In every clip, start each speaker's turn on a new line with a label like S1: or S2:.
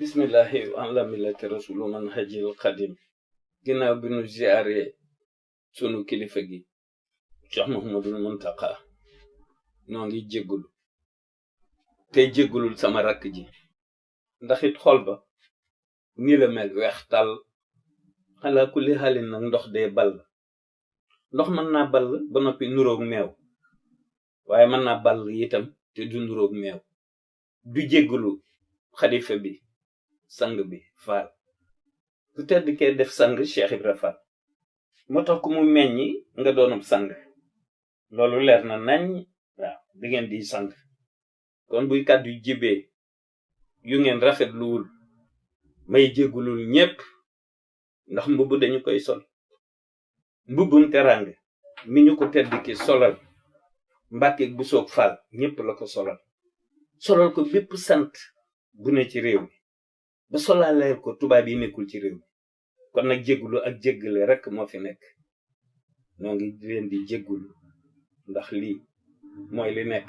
S1: bismillahi ala millati rasulu man hajil qadim ginnaaw bi nu ziare sunu kilifa gi Cheikh Mouhamadul Muntaqa noo ngi jéggulu tey jéggulul sama rakk ji ndax it xol ba nii la mel weex tàll xalaa kulli xaalin nag ndox dee ball ndox mën naa ball ba noppi nuroog meew waaye mën naa ball itam te du nuroog meew du jéggulu xalifa bi sang bi faal ku tedd kee def sang Cheikh Ibra Fall moo tax ku mu meññi nga doonub sang loolu leer na nañ waaw di ngeen di sang kon buy kàddu yu jibee yu ngeen rafetluwul may jéggulul ñépp ndax mbubb dañu koy sol mbubbum teraanga mi ñu ko tedd ki solal Mbàkke bu soog Fall ñépp la ko solal ko bépp sant bu ne ci réew mi ba solaaleel ko tubaab yi nekkul ci réew mi kon nag jéggulu ak jéggale rekk moo fi nekk ñoo ngi leen di jéggulu ndax lii mooy li nekk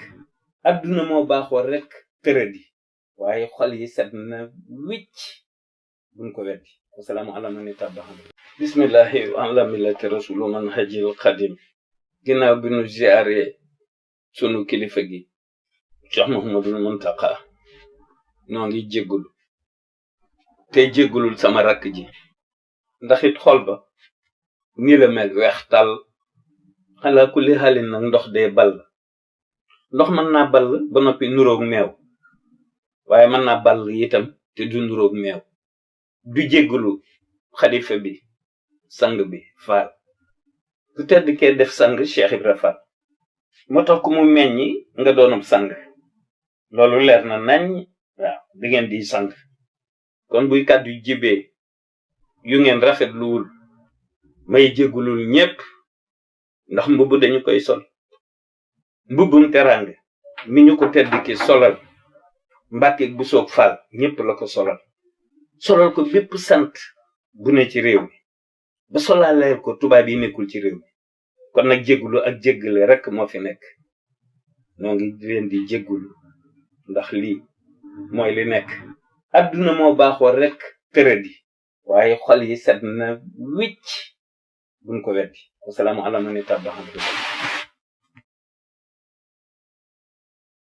S1: adduna moo baaxoo rekk tëradi waaye xol yi set na wicc buñ ko weddi wasalaamu ala man tabaxam bismillahi ala millati rasulu man hajil qadim ginnaaw bi nu ziare sunu kilifa gi Cheikh Mouhamadul Muntaqa noo ngi jéggulu tey jéggulul sama rakk ji ndax it xol ba nii la mel weex tàll xalaa kulli xaalin nag ndox dee ball ndox mën naa ball ba noppi nuroog meew waaye mën naa ball itam te du nuroog meew du jéggulu xalifa bi sang bi faal ku tedd kee def sang Cheikh Ibra Fall moo tax ku mu meññi nga doonub sang loolu leer na nañ waaw di ngeen di sang kon buy kàddu yu jibee yu ngeen rafetluwul may jéggulul ñépp ndax mbubb dañu koy sol mbubbum teraanga mi ñu ko tedd ki solal Mbàkke bu soog Fall ñépp la ko solal ko bépp sant bu ne ci réew mi ba solaaleel ko tubaab yi nekkul ci réew mi kon nag jéggulu ak jéggale rekk moo fi nekk ñoo ngi leen di jéggulu ndax lii mooy li nekk adduna moo baaxoo rekk tëradi waaye xol yi set na wicc buñ ko weddi wasalaamu ala man tabaxam